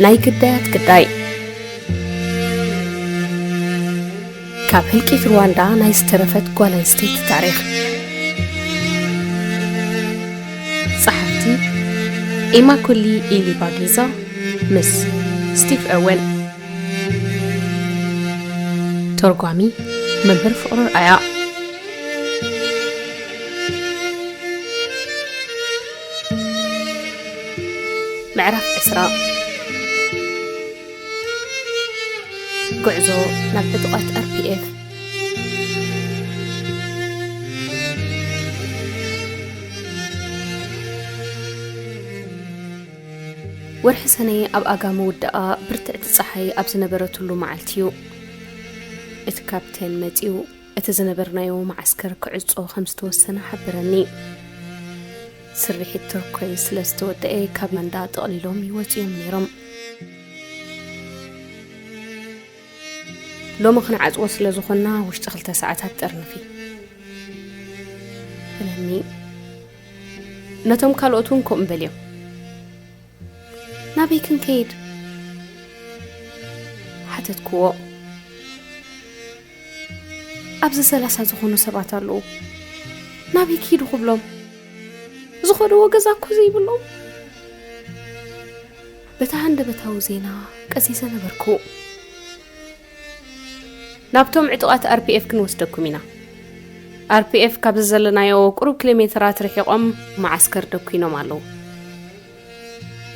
ናይ ግዳያት ግዳይ። ካብ ህልቂት ሩዋንዳ ናይ ዝተረፈት ጓል ኣንስተይቲ ታሪኽ። ጸሓፍቲ ኢማኩሊ ኢሊባጊዛ ምስ ስቲቭ ኦወን። ተርጓሚ መምህር ፍቕሩ ኣርኣያ። ምዕራፍ ዕስራ። ጉዕዞ ናብ ዕጡቓት ኣር ፒ ኤፍ። ወርሒ ሰነ ኣብ ኣጋ መወዳኣ ብርትዕቲ ጸሓይ ኣብ ዝነበረትሉ መዓልቲ እዩ። እቲ ካፕቴን መጺኡ፣ እቲ ዝነበርናዮ መዓስከር ክዕጾ ከም ዝተወሰነ ሓበረኒ። ስርሒት ቱርኮይ ስለ ዝተወደኤ፣ ካብ ዩጋንዳ ጠቕሊሎም ይወጹ እዮም ነይሮም። "ሎሚ ክንዓጽዎ ስለ ዝኾንና፣ ውሽጢ ክልተ ሰዓታት ጠርንፊ" በለኒ። ነቶም ካልኦት እውን ከምኡ በልዮም። "ናበይ ክንከይድ?" ሓተትክዎ። "ኣብዚ ሰላሳ ዝኾኑ ሰባት ኣለዉ። ናበይ ክሂዱ ክብሎም? ዝኸድዎ ገዛ እኮ ዘይብሎም?" በቲ ሃንደበታዊ ዜና ቀሲሰ ነበርኩ። "ናብቶም ዕጡቓት ኣር ፒ ኤፍ ክንወስደኩም ኢና። ኣር ፒ ኤፍ ካብዚ ዘለናዮ ቁሩብ ኪሎ ሜትራት ርሒቖም መዓስከር ደኲኖም ኣለዉ።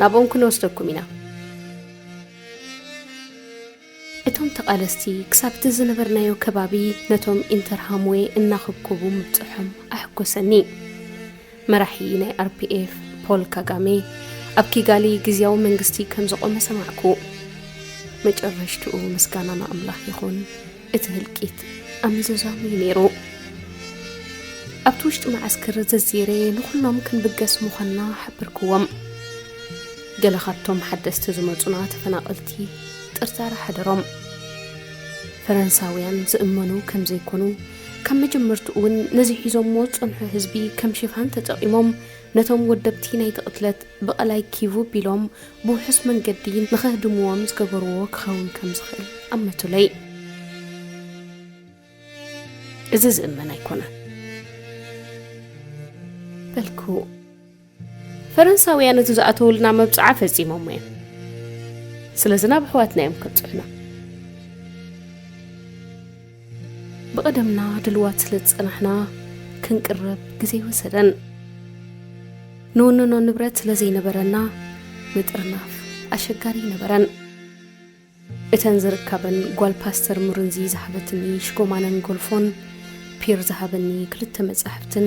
ናብኦም ክንወስደኩም ኢና።" እቶም ተቓለስቲ ክሳብ እቲ ዝነበርናዮ ከባቢ ነቶም ኢንተርሃምዌ እናኸብከቡ ምብጽሖም ኣሐጎሰኒ። መራሒ ናይ ኣር ፒ ኤፍ ፖል ካጋሜ ኣብ ኪጋሊ ግዝያዊ መንግስቲ ከም ዘቖመ ሰማዕኩ። መጨረሽትኡ ምስጋና ንኣምላኽ ይኹን፣ እቲ ህልቂት ኣብ ምዝዛሙ እዩ ነይሩ። ኣብቲ ውሽጢ መዓስከር ዘዚረ ንኹሎም ክንብገስ ምዃንና ሓበርክዎም። ገለ ካብቶም ሓደስቲ ዝመጹና ተፈናቐልቲ ጥርጣረ ሓደሮም። ፈረንሳውያን ዝእመኑ ከም ዘይኮኑ፣ ካብ መጀመርትኡ እውን ነዚ ሒዞምዎ ዝጸንሑ ህዝቢ ከም ሽፋን ተጠቒሞም፣ ነቶም ወደብቲ ናይቲ ቅትለት ብቐላይ ኪቩ ቢሎም ብውሑስ መንገዲ ንኸህድምዎም ዝገበርዎ ክኸውን ከም ዝኽእል ኣመቱለይ። "እዚ ዝእመን ኣይኮነን" በልኩ። "ፈረንሳውያን እቲ ዝኣተውልና መብጽዓ ፈጺሞሞ እዮም። ስለዚ ናብ ኣሕዋትና እዮም ከብጽሑና። ብቐደምና ድልዋት ስለ ዝጸናሕና፣ ክንቅረብ ግዜ ኣይወሰደን። ንውንኖ ንብረት ስለ ዘይነበረና፣ ምጥርናፍ ኣሸጋሪ ኣይነበረን። እተን ዝርካበን ጓል ፓስተር ሙርንዚ ዝሃበትኒ ሽጎማነን ጎልፎን፣ ፒር ዝሃበኒ ክልተ መጻሕፍትን፣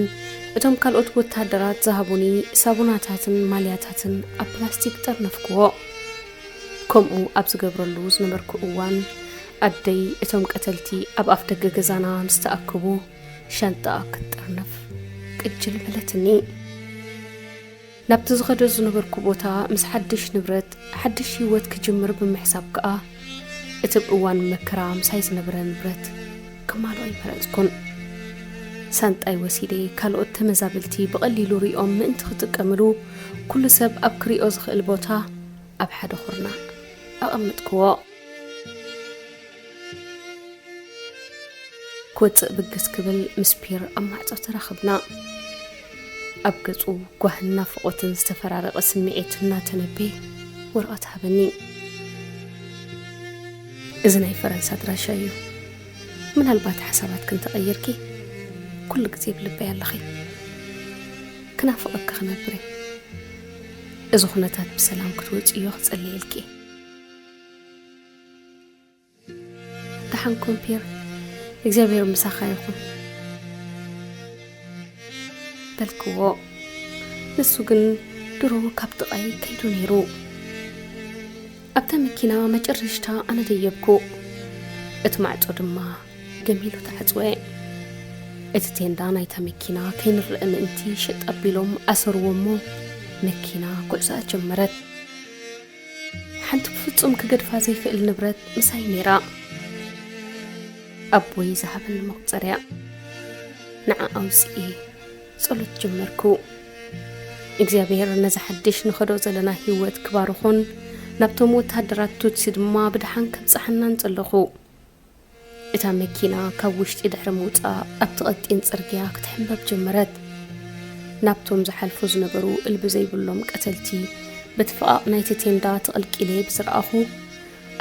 እቶም ካልኦት ወተሃደራት ዝሃቡኒ ሳቡናታትን ማልያታትን ኣብ ፕላስቲክ ጠርነፍክዎ። ከምኡ ኣብ ዝገብረሉ ዝነበርኩ እዋን፣ ኣደይ እቶም ቀተልቲ ኣብ ኣፍደገ ገዛና ምስ ተኣከቡ፣ ሻንጣኣ ክትጥርንፍ ቅጅል በለትኒ። ናብቲ ዝኸዶ ዝነበርኩ ቦታ ምስ ሓድሽ ንብረት፣ ሓድሽ ህይወት ክጅምር ብምሕሳብ ከኣ፣ እቲ ኣብ እዋን መከራ ምሳይ ዝነበረ ንብረት ክማልኦ ኣይመረጽኩን። ሳንጣይ ወሲደ፣ ካልኦት ተመዛበልቲ ብቐሊሉ ሪኦም ምእንቲ ክጥቀምሉ፣ ኩሉ ሰብ ኣብ ክሪኦ ዝኽእል ቦታ ኣብ ሓደ ኩርናዕ ኣቐመጥክዎ። ክወጽእ ብግስ ክብል ምስ ፒር ኣብ ማዕጾ ተራኸብና። ኣብ ገጹ ጓህን ናፍቖትን ዝተፈራረቐ ስምዒት እናተነበየ ወረቐት ሃበኒ። "እዚ ናይ ፈረንሳ ኣድራሻ እዩ። ምናልባት ሓሳባትኪ እንተቐይርኪ፣ ኩሉ ግዜ ብልበይ ኣለኺ። ክናፍቐኪ ክነብር እየ። እዚ ኩነታት ብሰላም ክትወጽእዮ ክጸልየልኪ እየ።" "ደሓን ኩን ፒር፣ እግዚኣብሔር ምሳኻ ይኹን" በልክዎ። ንሱ ግን ድሮ ካብ ጥቓይ ከይዱ ነይሩ። ኣብታ መኪና መጨረሽታ ኣነ ደየብኩ። እቲ ማዕጾ ድማ ገሚሉ ተዓጽወ። እቲ ቴንዳ ናይታ መኪና ከይንረአ ምእንቲ ሸጥ ኣቢሎም ኣሰርዎ እሞ፣ መኪና ጉዕዞኣ ጀመረት። ሓንቲ ብፍጹም ክገድፋ ዘይክእል ንብረት ምሳይ ነይራ። ኣቦይ ዝሃበኒ መቑጸርያ። ንዓ ኣውጽኤ ጸሎት ጀመርኩ። እግዚኣብሔር ነዚ ሓድሽ ንኸዶ ዘለና ህይወት ክባርኾን ናብቶም ወተሃደራት ቱትሲ ድማ ብደሓን ከብጽሓና እንጸለኹ፣ እታ መኪና ካብ ውሽጢ ድሕሪ ምውጻእ ኣብቲ ቀጢን ጽርግያ ክትሕምበብ ጀመረት። ናብቶም ዝሓልፉ ዝነበሩ እልቢ ዘይብሎም ቀተልቲ በቲ ፍቓቕ ናይቲ ቴንዳ ተቐልቂለ ብዝረኣኹ፣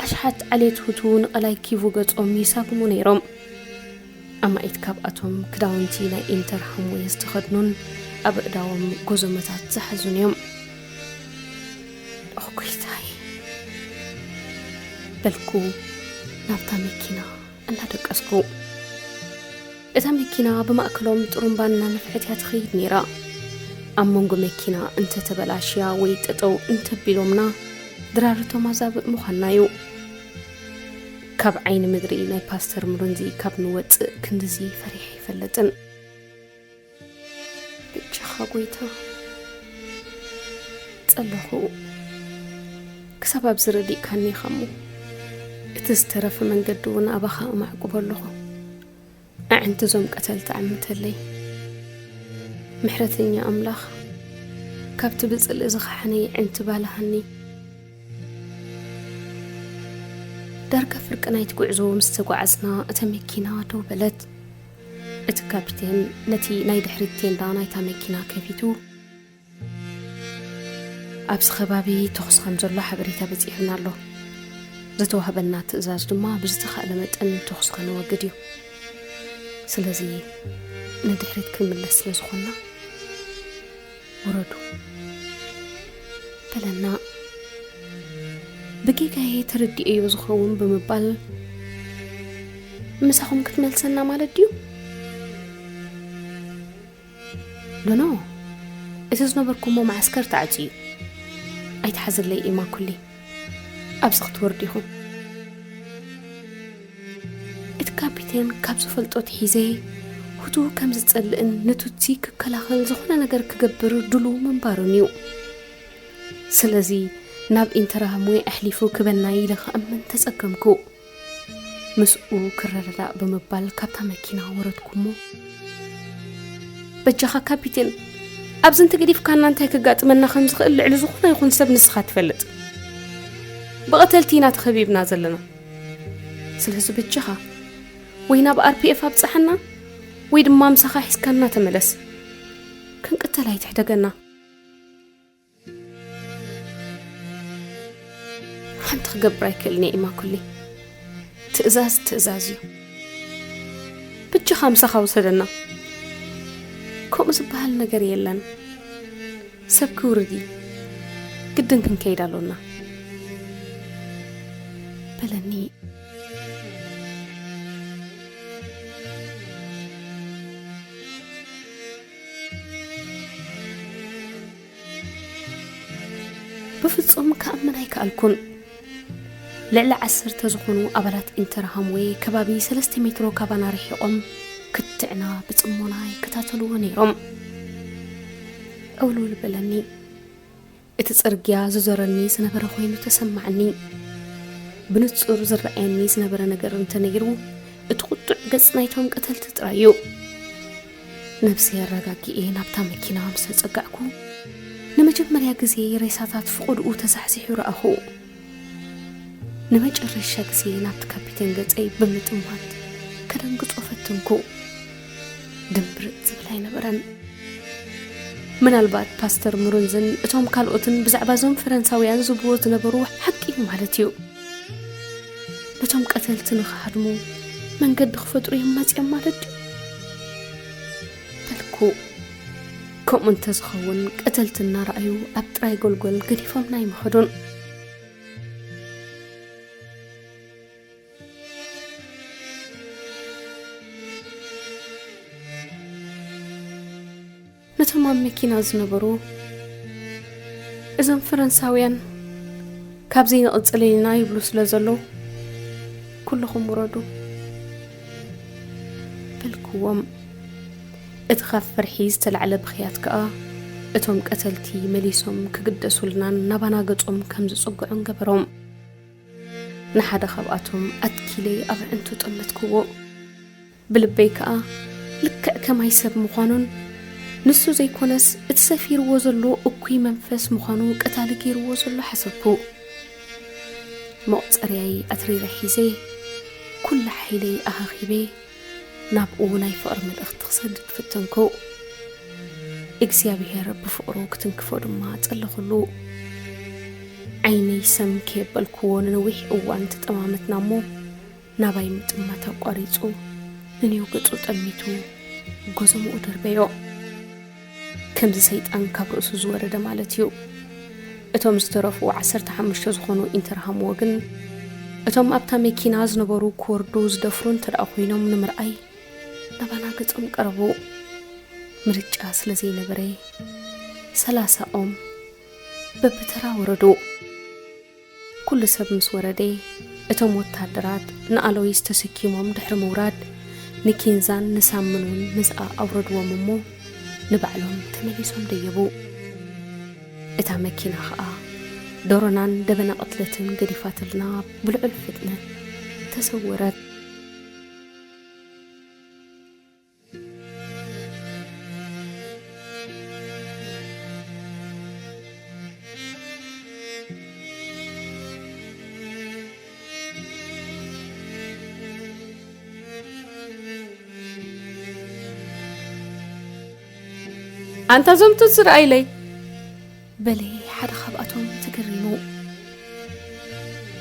ኣሽሓት ዓሌት ሁቱ ንቐላይ ኪቩ ገጾም ይሳግሙ ነይሮም። ኣማኢት ካብኣቶም ክዳውንቲ ናይ ኢንተርሃምወ ዝተኸድኑን ኣብ ኣእዳዎም ጎዘመታት ዝሓዙን እዮም። "ኦ ጎይታይ!" በልኩ ናብታ መኪና እናደቀስኩ። እታ መኪና ብማእከሎም ጥሩምባ እናነፍሐት እያ ትኸይድ ነይራ። ኣብ መንጎ መኪና እንተተበላሽያ ወይ ጠጠው እንተቢሎምና፣ ድራር እቶም ኣዛብእ ምዃንና እዩ። ካብ ዓይኒ ምድሪ ናይ ፓስተር ምሩንዚ ካብ ንወጽእ ክንድዚ ፈሪሐ ኣይፈልጥን። "ብጃኻ ጎይታ!" ጸለኹ። "ክሳብ ኣብዚ ረዲእካኒ ኢኻ እሞ፣ እቲ ዝተረፈ መንገዲ እውን ኣባኻ እማዕቁቦ ኣለኹ። ኣዕንቲ እዞም ቀተልቲ ዓምተለይ። ምሕረተኛ ኣምላኽ፣ ካብቲ ብጽልኢ ዝኸሓነ የዕንቲ ባልሃኒ።" ዳርጋ ፍርቂ ናይቲ ጉዕዞ ምስ ተጓዓዝና፣ እታ መኪና ደው በለት። እቲ ካፒቴን ነቲ ናይ ድሕሪት ቴንዳ ናይታ መኪና ከፊቱ፣ "ኣብዚ ከባቢ ተኹሲ ከም ዘሎ ሓበሬታ በጺሑና ኣሎ። ዝተዋህበና ትእዛዝ ድማ ብዝተኻእለ መጠን ተኹሲ ከነወግድ እዩ። ስለዚ ንድሕሪት ክንምለስ ስለ ዝኾንና፣ ውረዱ" በለና። ብጌጋዬ ተረዲኤዮ ዝኸውን ብምባል፣ "ምሳኹም ክትመልሰና ማለት ድዩ?" "ኖኖ፣ እቲ ዝነበርኩሞ መዓስከር ተዓጽዩ። ኣይትሓዝለይ ኢማኩሊ፣ ኣብዚ ክትወርዱ ኢኹም።" እቲ ካፒቴን ካብ ዝፈልጦ ኣትሒዘ፣ ሁቱ ከም ዝጸልእን ንቱትሲ ክከላኸል ዝኾነ ነገር ክገብር ድሉው ምንባሩን እዩ። ስለዚ ናብ ኢንተራሃምዌ ኣሕሊፉ ክበና ኢለ ክኣምን ተጸገምኩ። ምስኡ ክረዳዳእ ብምባል ካብታ መኪና ወረድኩ እሞ፣ "በጃኻ ካፒቴን፣ ኣብዚ እንተገዲፍካና እንታይ ከጋጥመና ከም ዝኽእል ልዕሊ ዝኾነ ይኹን ሰብ ንስኻ ትፈልጥ። ብቐተልቲ ኢና ተኸቢብና ዘለና። ስለዚ በጃኻ ወይ ናብ ኣር ፒ ኤፍ ኣብጽሓና ወይ ድማ ምሳኻ ሒዝካና ተመለስ። ክንቅተል ኣይትሕደገና።" ሓንቲ ክገብር ኣይክእልን እየ ኢማኩሊ። ትእዛዝ ትእዛዝ እዩ። በጃኻ ምሳኻ ውሰደና። ከምኡ ዝበሃል ነገር የለን። ሰብ ክውርድ እዩ። ግድን ክንከይድ ኣሎና። በለኒ። ብፍጹም ክኣምን ኣይከኣልኩን። ልዕሊ ዓሰርተ ዝኾኑ ኣባላት ኢንተርሃምዌ ከባቢ ሰለስተ ሜትሮ ካባና ርሒቖም ክትዕና ብጽሞና ይከታተልዎ ነይሮም። ዕውልውል በለኒ። እቲ ጽርግያ ዝዞረኒ ዝነበረ ኮይኑ ተሰማዕኒ። ብንጹር ዝረኣየኒ ዝነበረ ነገር እንተነይሩ፣ እቲ ቁጡዕ ገጽ ናይቶም ቀተልቲ ጥራይ እዩ። ነብሰይ ኣረጋጊኤ ናብታ መኪና ምስ ተጸጋዕኩ፣ ንመጀመርያ ግዜ ሬሳታት ፍቑድኡ ተዛሕዚሑ ረኣኹ። ንመጨረሻ ግዜ ናብቲ ካፒቴን ገጸይ ብምጥማት ከደንግጾ ፈተንኩ። ድምብርጽ ዝብል ኣይነበረን። ምናልባት ፓስተር ምሩንዝን እቶም ካልኦትን ብዛዕባ እዞም ፈረንሳውያን ዝብዎ ዝነበሩ ሓቂ እዩ ማለት እዩ። ነቶም ቀተልቲ ንኽሃድሙ መንገዲ ክፈጥሩ እዮም መጺኦም ማለት ድዩ? በልኩ። ከምኡ እንተዝኸውን፣ ቀተልቲ እናረኣዩ ኣብ ጥራይ ጎልጎል ገዲፎምና ኣይምኸዱን። ነቶም ኣብ መኪና ዝነበሩ፣ "እዞም ፈረንሳውያን ካብዚ ንቕጽል ኢልና" ይብሉ ስለ ዘለዉ፣ "ኩልኹም ውረዱ" በልክዎም። እቲ ካብ ፍርሒ ዝተላዕለ ብኽያት ከኣ፣ እቶም ቀተልቲ መሊሶም ክግደሱልናን ናባና ገጾም ከም ዝጽግዑን ገበሮም። ንሓደ ካብኣቶም ኣትኪለ ኣብ ኣዕንቱ ጠመትክዎ። ብልበይ ከኣ፣ ልክዕ ከማይ ሰብ ምዃኑን፣ ንሱ ዘይኮነስ እቲ ሰፊርዎ ዘሎ እኩይ መንፈስ ምዃኑ ቀታሊ ገይርዎ ዘሎ ሓሰብኩ። መቑጸርያይ ኣትሪረ ሒዘ፣ ኩሉ ሓይለይ ኣኻኺበ፣ ናብኡ ናይ ፍቕሪ መልእኽቲ ክሰድድ ፈተንኩ። እግዚኣብሄር ብፍቕሩ ክትንክፎ ድማ ጸለኹሉ። ዓይነይ ሰም ከየበልክዎ ንነዊሕ እዋን ተጠማመትና እሞ፣ ናባይ ምጥማት ኣቋሪጹ፣ ንንዮ ገጹ ጠሚቱ፣ ጎዘምኡ ደርበዮ። ከምዚ ሰይጣን ካብ ርእሱ ዝወረደ ማለት እዩ። እቶም ዝተረፉ ዓሰርተ ሓሙሽተ ዝኾኑ ኢንተርሃምዎ ግን፣ እቶም ኣብታ መኪና ዝነበሩ ክወርዱ ዝደፍሩ እንተ ደኣ ኮይኖም ንምርኣይ፣ ናባና ገጾም ቀረቡ። ምርጫ ስለ ዘይነበረ፣ ሰላሳኦም በብተራ ወረዱ። ኩሉ ሰብ ምስ ወረደ፣ እቶም ወተሃደራት ንኣሎይስ ተሰኪሞም ድሕሪ ምውራድ፣ ንኪንዛን ንሳምን እውን ምስኣ ኣውረድዎም እሞ፣ ንባዕሎም ተመሊሶም ደየቡ። እታ መኪና ኸኣ፣ ደሮናን ደበና ቅትለትን ገዲፋትልና ብልዑል ፍጥነት ተሰወረት። ኣንታ እዞም ቱትሲ ረኣይለይ፣ በለ ሓደ ካብኣቶም ተገሪሙ።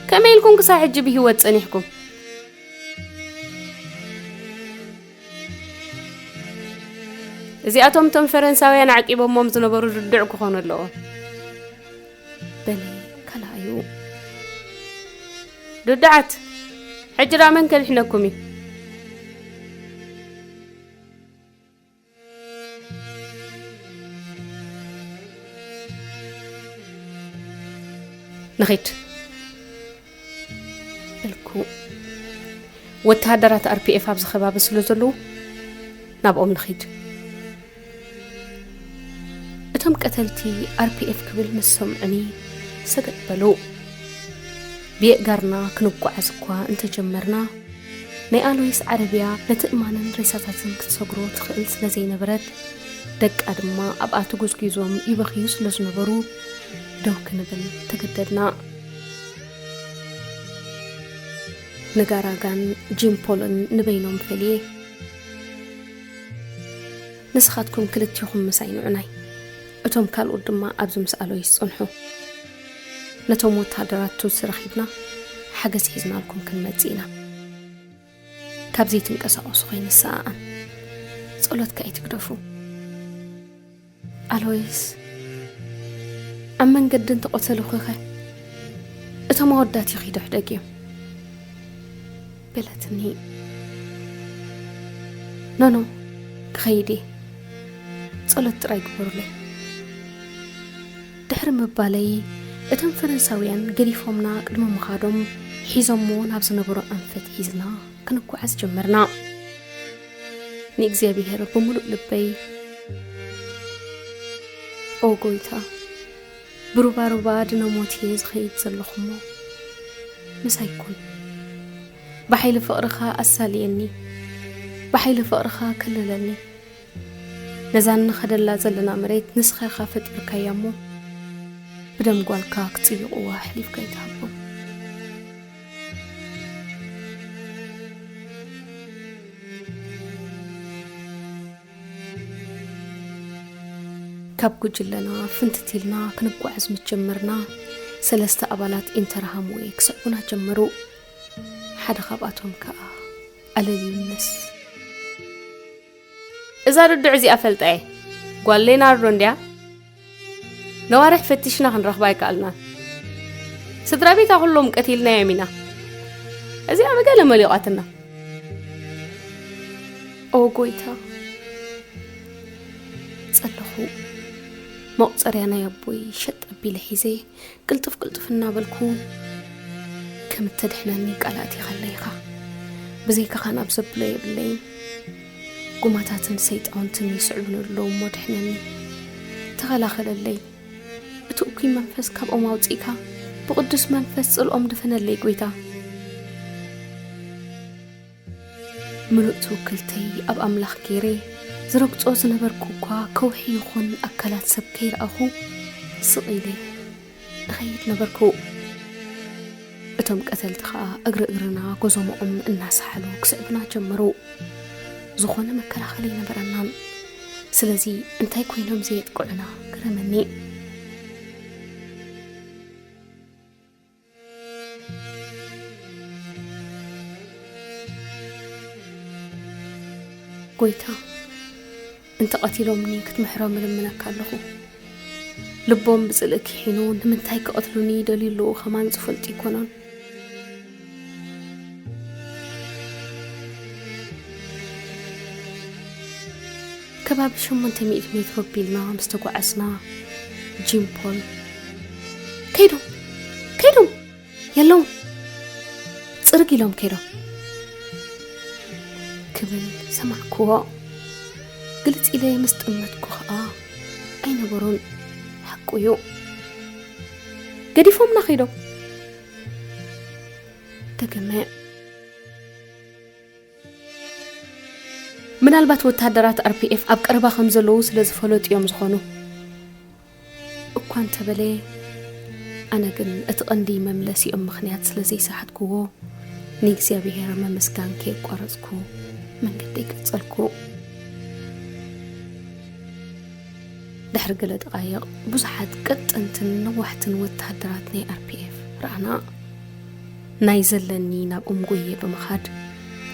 ከመይ ኢልኩም ክሳብ ሕጂ ብህይወት ጸኒሕኩም? እዚኣቶም እቶም ፈረንሳውያን ዓቂቦሞም ዝነበሩ ርዱዕ ክኾኑ ኣለዎም። በለ ካልኣዩ። ርዱዓት፣ ሕጂ ደኣ መን ከድሕነኩም እዩ? ንኺድ። በልኩ። ወተሃደራት ኣር ፒ ኤፍ ኣብዚ ከባቢ ስለ ዘለዉ፣ ናብኦም ንኺድ። እቶም ቀተልቲ ኣር ፒ ኤፍ ክብል ምስ ሰምዑኒ፣ ሰገጥ በሉ። ብየእጋርና ክንጓዓዝ እኳ እንተጀመርና፣ ናይ ኣሎይስ ዓረብያ ነቲ እማንን ሬሳታትን ክትሰግሮ ትኽእል ስለ ዘይነበረት፣ ደቃ ድማ ኣብኣ ተጎዝጒዞም ይበኽዩ ስለ ዝነበሩ፣ ደው ክንብል ተገደድና። ንጋራጋን ጂን ፖልን ንበይኖም ፈልየ፣ "ንስኻትኩም ክልቲኹም ምሳይ ንዑናይ፣ እቶም ካልኦት ድማ ኣብዚ ምስ ኣሎይስ ጽንሑ። ነቶም ወተሃደራት ቱትሲ ረኺብና ሓገዝ ሒዝናልኩም ክንመጽእ ኢና። ካብ ዘይትንቀሳቐሱ ከይንሰኣኣም፣ ጸሎት ከኣ ኣይትግደፉ። ኣሎይስ፣ ኣብ መንገዲ እንተቐተሉኺኸ? እቶም ኣወዳቲኺ ዶ ሕደግዮም?" በለትኒ። "ኖኖ፣ ክኸይድ እየ። ጸሎት ጥራይ ግበሩለይ።" ድሕሪ ምባለይ፣ እቶም ፈረንሳውያን ገዲፎምና ቅድሚ ምኻዶም፣ ሒዞሞ ናብ ዝነበሮ ኣንፈት ሒዝና ክንጓዓዝ ጀመርና። ንእግዚኣብሔር ብምሉእ ልበይ፣ "ኦ ጎይታ፣ ብሩባሩባ ድነ ሞት እየ ዝኸይድ ዘለኹ እሞ፣ ምሳይ ኩን። ብሓይሊ ፍቕርኻ ኣሳልየኒ፣ ብሓይሊ ፍቕርኻ ከልለኒ። ነዛ እንኸደላ ዘለና መሬት ንስኻ ኢኻ ፈጢርካያ እሞ፣ ብደም ጓልካ ክጽይቕዋ ኣሕሊፍካ ኣይትሃቦም።" ካብ ጉጅለና ፍንትት ኢልና ክንጓዓዝ ምስ ጀመርና፣ ሰለስተ ኣባላት ኢንተርሃምዌ ክስዕቡና ጀመሩ። ሓደ ካብኣቶም ከኣ ኣለልዩንስ። "እዛ ርዱዕ እዚኣ ፈልጣ እየ። ጓል ሌናርዶ እንድያ። ነዋርሕ ፈቲሽና ክንረኽባ ኣይከኣልናን። ስድራ ቤታ ኩሎም ቀቲልናዮም ኢና። እዚኣ ብገለ መሊቋትና። ኦ ጎይታ!" ጸለኹ። መቑጸርያ ናይ ኣቦይ ሸጥ ኣቢለ ሒዘ፣ ቅልጥፍ ቅልጥፍ እናበልኩ፣ ከም እተድሕነኒ ቃል ኣእቲኻለይ ኢኻ። ብዘይካኻ ናብ ዘብሎ የብለይን። ጉማታትን ሰይጣውንትን ይስዕቡኒ ኣለዉ እሞ ድሕነኒ። ተኸላኸለለይ። እቲ እኩይ መንፈስ ካብኦም ኣውጺእካ፣ ብቕዱስ መንፈስ ጽልኦም ድፈነለይ፣ ጐይታ። ምሉእ ትውክልተይ ኣብ ኣምላኽ ገይረ፣ ዝረግጾ ዝነበርኩ እኳ ከውሒ ይኹን ኣካላት ሰብ ከይረኣኹ፣ ስቕ ኢለ እኸይድ ነበርኩ። እቲ እቶም ቀተልቲ ኸኣ እግሪ እግርና ጎዞምኦም እናሰሓሉ ክስዕቡና ጀመሩ። ዝኾነ መከላኸሊ ኣይነበረናን። ስለዚ እንታይ ኮይኖም ዘየጥቅዑና ገረመኒ። ጎይታ፣ እንተ ቀቲሎምኒ ክትምሕሮም እልምነካ ኣለኹ። ልቦም ብጽልኢ ኪሒኑ ንምንታይ ክቐትሉኒ ይደልዩ ኣለዉ ከማን ዝፈልጡ ኣይኮኑን። ከባቢ ሸሞንተ ሚእቲ ሜትሮ ኣቢልና ምስ ተጓዓዝና፣ ጂም ፖል፣ "ከይዶም፣ ከይዶም፣ የለውን፣ ጽርግ ኢሎም ከይዶም" ክብል ሰማዕክዎ። ግልጽ ኢለ ምስ ጠመትኩ ኸኣ፣ ኣይነበሩን። ሓቁ እዩ። "ገዲፎምና ከይዶም" ደገመ። ምናልባት ወተሃደራት ኣር ፒ ኤፍ ኣብ ቀረባ ከም ዘለዉ ስለ ዝፈለጡ እዮም ዝኾኑ። እኳ እንተበለ፣ ኣነ ግን እቲ ቀንዲ መምለሲኦም ምኽንያት ስለ ዘይሰሓትክዎ፣ ንእግዚኣብሔር ምምስጋን ከየቋረጽኩ መንገደይ ቀጸልኩ። ድሕሪ ገለ ደቓይቕ፣ ብዙሓት ቀጠንትን ነዋሕትን ወተሃደራት ናይ ኣር ፒ ኤፍ ረኣና። ናይ ዘለኒ ናብኦም ጎየ ብምኻድ፣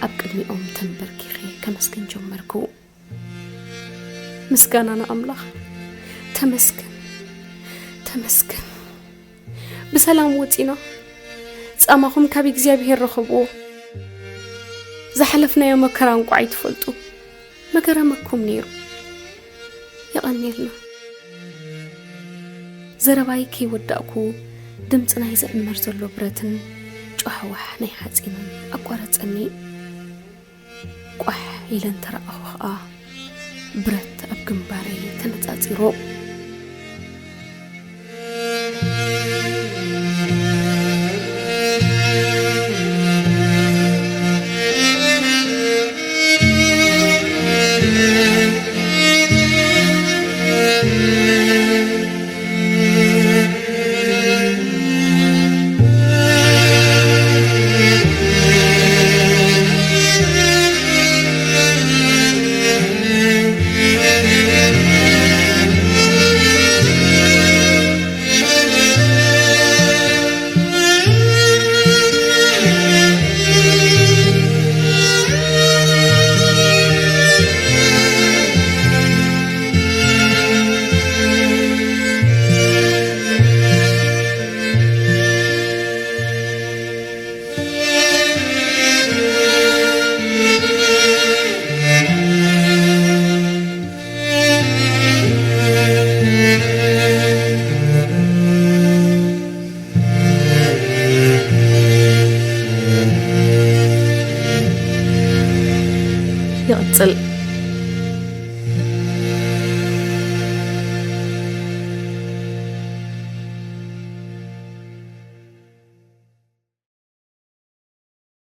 ኣብ ቅድሚኦም ተንበርኪኸ ከመስግን ጀመርኩ። ምስጋና ንኣምላኽ። ተመስገን፣ ተመስገን። ብሰላም ወጺና። ጻማኹም ካብ እግዚኣብሄር ርኸብዎ። ዝሓለፍናዮ መከራ እንቋዕ ኣይትፈልጡ። መገረመኩም ነይሩ። የቐንየልና። ዘረባይ ከይወዳእኩ፣ ድምጺ ናይ ዝዕመር ዘሎ ብረትን ጫሕዋሕ ናይ ሓጺንን ኣቋረጸኒ። ቋሕ ኢለ እንተረኣኹ ኸኣ፣ ብረት ኣብ ግንባረይ ተነጻጺሩ። ይቕጽል።